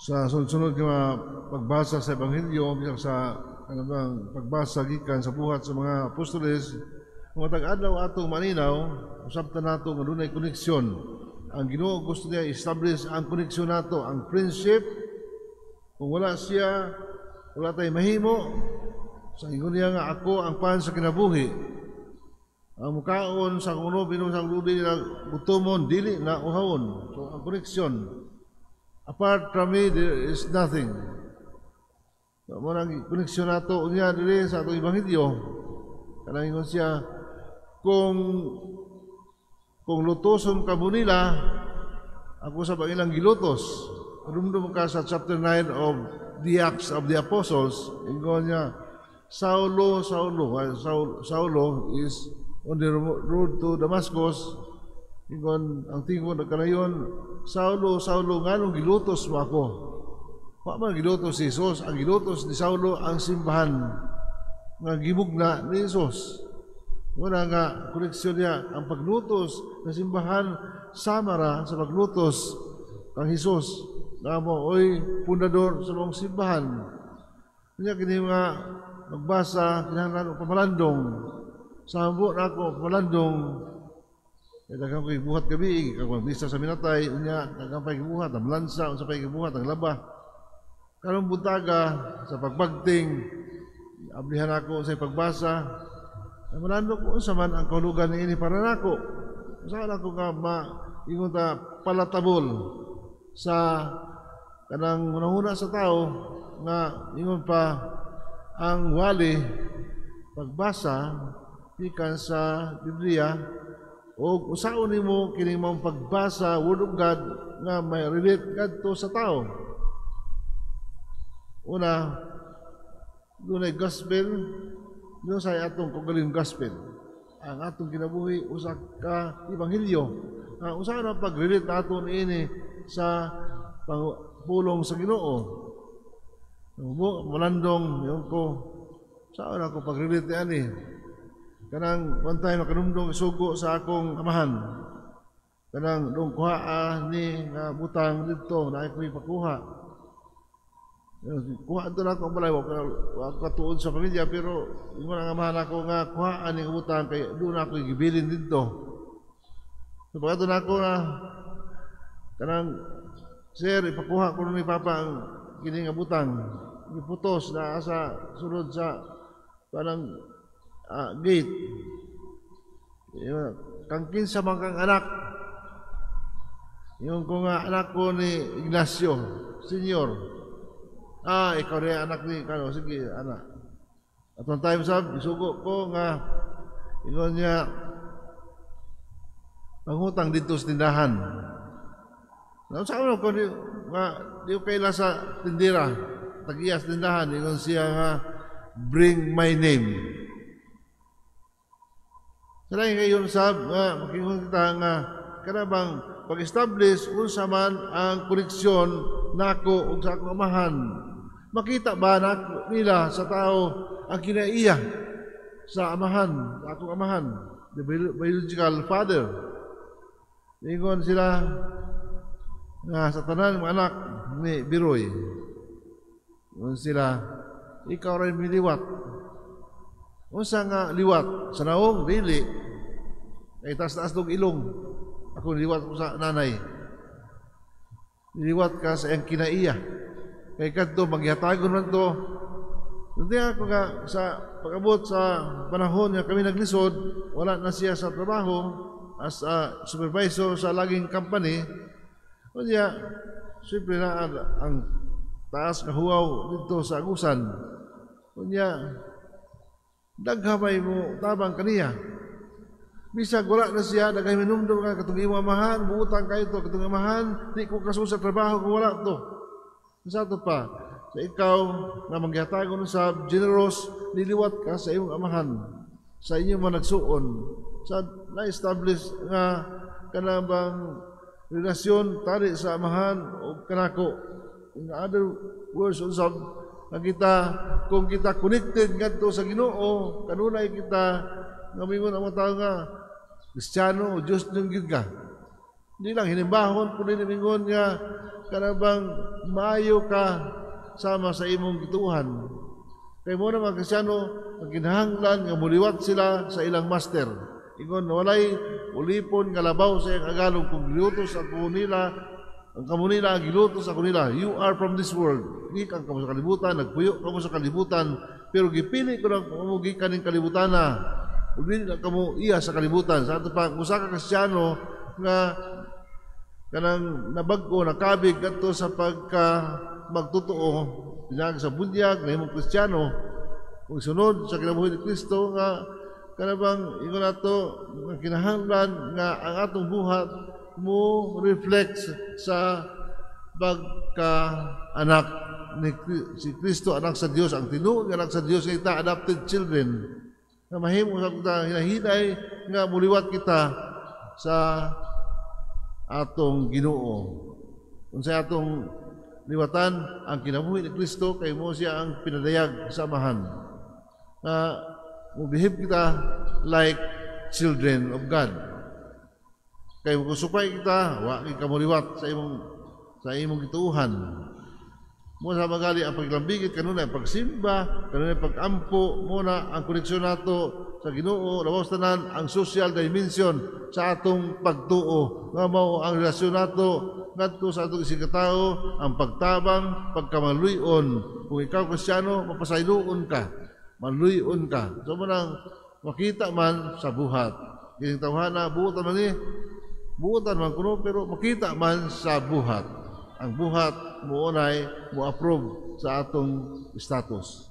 Sa sunod-sunod nga pagbasa sa Ebanghelyo, bisan sa ano bang pagbasa gikan sa Buhat sa mga Apostoles, mga tag-adlaw atong maninaw, usabtan nato nga dunay koneksyon. Ang Ginoo gusto niya establish ang koneksyon nato, ang friendship. Kung wala siya, wala tay mahimo. Sa ingon niya nga ako ang pan sa kinabuhi. Ang mukaon sa kuno binom sa dili na gutomon, dili na uhawon. So ang koneksyon. Apart from me, there is nothing. So, mo nang koneksyon nato unya diri sa atong ebanghelyo. Kanang ingon siya kung lutoson ka mo nila, ako sa ilang gilutos. Rumdum ka sa chapter 9 of the Acts of the Apostles, ingon niya, "Saulo, Saulo," Saulo, Saulo is on the road to Damascus. Ingon ang tingog nagkanayon, "Saulo, Saulo, nganong gilutos mo ako?" Wa man gilutos si Jesus, ang gilutos ni Saulo ang simbahan nga gimugna ni Jesus. Wala nga koneksyon niya ang paglutos ng simbahan sama ra sa paglutos kang Jesus na mo oy pundador sa mga simbahan. Kanya kini mga magbasa kinahanglan og pamalandong. Sa hambo na ako pamalandong kay daghang ko gibuhat gabi, kag misa sa minatay, unya daghang pa gibuhat, ang lansa, unsa pa gibuhat, ang laba. Karong buntaga sa pagbagting, ablihan ako sa pagbasa. Malando ko unsa man ang kahulugan niini para nako. Unsa ako nga ma ingon ta palatable sa kanang hunahuna sa tao nga ingon pa ang wali pagbasa gikan sa Biblia o usaon nimo kini mong pagbasa Word of God nga may relate kadto sa tao. Una, dunay gospel, doon sa atong kaugalingong gospel. Ang atong kinabuhi usa ka ebanghelyo. Ang usa na pag-relate nato niini sa pulong sa Ginoo. Malandong yung ko saan ako pag-relate ani. Kanang one time makanumdong sugo sa akong amahan. Kanang dong kuha ni nga butang didto na ako ipakuha. Kuha ato na ako ang balay, wa katuod sa pamilya, pero ingon ang amahan ako nga kuhaan ni butang kay doon ako gibilin didto. So pagkato na ako na kanang, "Sir, ipakuha ko ni Papa ang kini nga butang." Giputos na sa sulod sa parang gate. "Kang kinsa man kang anak?" Ingon ko nga anak ko ni Ignacio, senior. "Ah, ikaw rin anak ni kano, sige, anak." At one time sab, isugo ko nga ingon niya pangutang dito sa tindahan. Sa ano ko di, nga di ko kaila sa tindira, tagiya sa tindahan, ingon siya nga, "Bring my name." Sa lain ngayon sab nga makingon kita nga kanabang pag-establish unsa man ang koneksyon nako ug sa akong amahan. Makita ba nako nila sa tao ang kinaiya sa amahan, sa akong amahan, the biological father? Ingon sila nga sa tanan mga anak ni Biroy. Ingon sila, "Ikaw rin miliwat." Unsa nga liwat? Sa naong dili. Kay taas-taas tong ilong. Ako niliwat ko sa nanay. Niliwat ka sa iyang kinaiya. Kay kadto maghatagon man to. Hindi ako nga sa pag-abot sa panahon nga kami naglisod, wala na siya sa trabaho as a supervisor sa laging company. Unya, siyempre na ang taas nga huwaw dito sa Agusan. Unya, daghamay mo tabang kaniya. Bisag wala na siya, daghay minumdum nga katong imong amahan, buutang kayo to, katong amahan, di ko kaso sa trabaho kung wala to. Sa to pa, sa ikaw nga manggihatagon sa generous, niliwat ka sa imong amahan, sa inyong mga nagsuon, sa na-establish nga kanabang relasyon tali sa amahan o kanako. In other words, usab nga kita kung kita connected ngadto sa Ginoo, kanunay kita nga mingon ang mga tao nga Kristiyano o Diyos nung gyud ka. Hindi lang hinimbahon, kundi ingon nga kanabang maayo ka sama sa imong gituohan. Kay mao na mga Kristiyano, ang kinahanglan nga muliwat sila sa ilang master. Ingon, walay ulipon nga labaw sa iyang agalong. Kung gilutos ako nila, ang kamo nila, ang gilutos ako nila, you are from this world. Gikan kamo sa kalibutan, nagpuyo kamo sa kalibutan, pero gipili ko lang kamo gikan ning kalibutan na. Ug dili na kamo iya sa kalibutan. Sa ato pa, usa ka Kristiyano nga kanang nabag-o, nakabig kadto sa pagka magtotoo, pinaagi sa bunyag, nahimong Kristiyano, kung sunod sa kinabuhi ni Kristo nga kanabang ingon nato nga kinahanglan nga ang atong buhat mo reflect sa pagka anak ni si Kristo, anak sa Dios, ang tinuod nga anak sa Dios. Kita adopted children nga mahimo sa kita hinahinay nga muliwat kita sa atong Ginoo. Unsay atong liwatan? Ang kinabuhi ni Kristo, kay mao siya ang pinadayag sa Amahan. Nga mo-behave kita like children of God. Kay kung supay kita, wa kay kamuliwat sa imong gituohan. Mao sa magali ang paglambigit kanunay, ang pagsimba, kanunay pag-ampo, mao na ang koneksyon nato sa Ginoo, labaw sa tanan ang social dimension sa atong pagtuo. Nga mao ang relasyon nato ngadto sa atong isigkatao, ang pagtabang, pagkamaluyon. Kung ikaw Kristiyano, mapasayloon ka, maluyon ka. So mao nang makita man sa buhat. Kining tawhana, buotan man ni, buotan man kuno, pero makita man sa buhat. Ang buhat mo unay mo approve sa atong status.